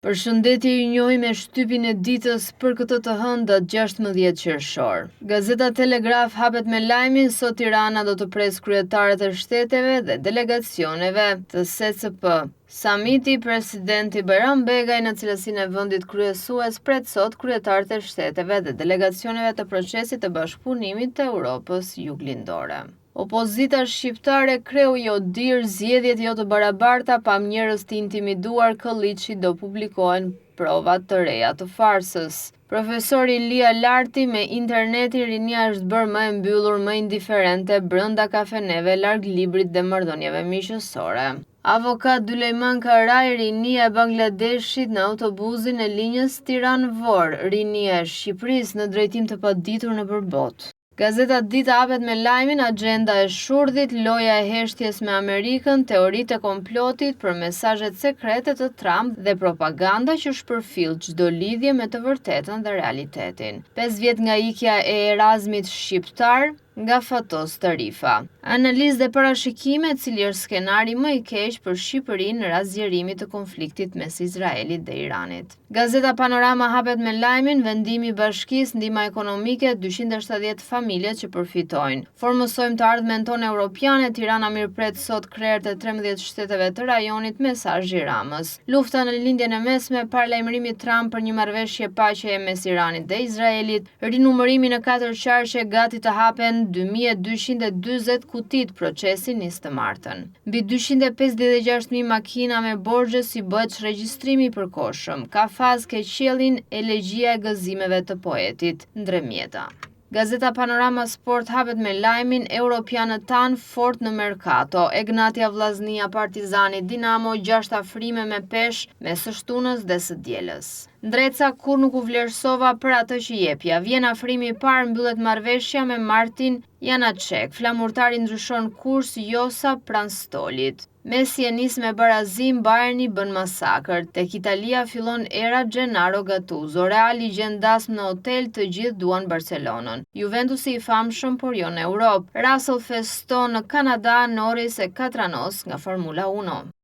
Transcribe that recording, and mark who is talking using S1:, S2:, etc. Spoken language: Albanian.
S1: Përshëndetje ju njohim me shtypin e ditës për këtë të hënë datë 16 qershor. Gazeta Telegraf hapet me lajmin sot Tirana do të presë kryetarët e shteteve dhe delegacioneve të SCP. Samiti presidenti Bajram Begaj në cilësinë e vendit kryesues pret sot kryetarët e shteteve dhe delegacioneve të procesit të bashkëpunimit të Europës Juglindore. Opozita shqiptare kreu i ODIHR zgjedhjet jo të barabarta pamë njerëz të intimiduar Këlliçi do publikohen prova të reja të farsës. Profesori Ilia Larti me internetin rinia është bërë më e mbyllur, më indiferente brenda kafeneve larg librit dhe marrëdhënieve miqësore. Avokat Dylejman Karaj, rinia e Bangladeshit në autobuzin e linjës Tiranë-Vorë, rinia e Shqipërisë në drejtim të paditur nëpër botë. Gazeta Dita hapet me lajmin Axhenda e shurdhit, loja e heshtjes me Amerikën, teoritë e komplotit për mesazhet sekrete të Trump dhe propaganda që shpërfill çdo lidhje me të vërtetën dhe realitetin. 5 vjet nga ikja e Erasmit shqiptar, nga Fatos Tarifa. Analizë dhe parashikime, cili është skenari më i keq për Shqipërinë në rast zgjerimi të konfliktit mes Izraelit dhe Iranit. Gazeta Panorama hapet me lajmin Vendimi i Bashkisë, ndihma ekonomike, 270 familjet që përfitojnë. Formësojmë të ardhmen tonë europiane, Tirana mirëpret sot krerët e 13 shteteve të rajonit, mesazhi i Ramës. Lufta në Lindjen e Mesme, paralajmërimi Trump për një marrëveshje paqeje mes Iranit dhe Izraelit, rinumërimi në katër qarqe gati të hapen 2240 kutitë, procesi nis të martën. Mbi 256.000 makina me borxhe s'i bëhet çregjistrimi i përkohshëm. Kafaz ke qiellin elegjia e gëzimeve të poetit, Ndre Mjeda. Gazeta Panorama Sport hapet me lajmin Europianët tanë fort në Mercato. Egnatia Vllaznia Partizani Dinamo 6 afrime me peshë mes së shtunës dhe së dielës. Ndreca kurrë nuk u vlerësova për atë që jepja. Vjen afrimi i parë mbyllet marrëveshja me Martin Janacek, Flamurtari ndryshon kurs Josa pranë stolit. Messi e nis me barazim, Bayerni bën masakër. Tek Italia fillon era Gennaro Gattuso. Reali gjen dasmë në hotel, të gjithë duan Barcelonën. Juventusi i famshëm, por jo në Europë. Russell feston në Kanada, Norris e katranos nga Formula 1.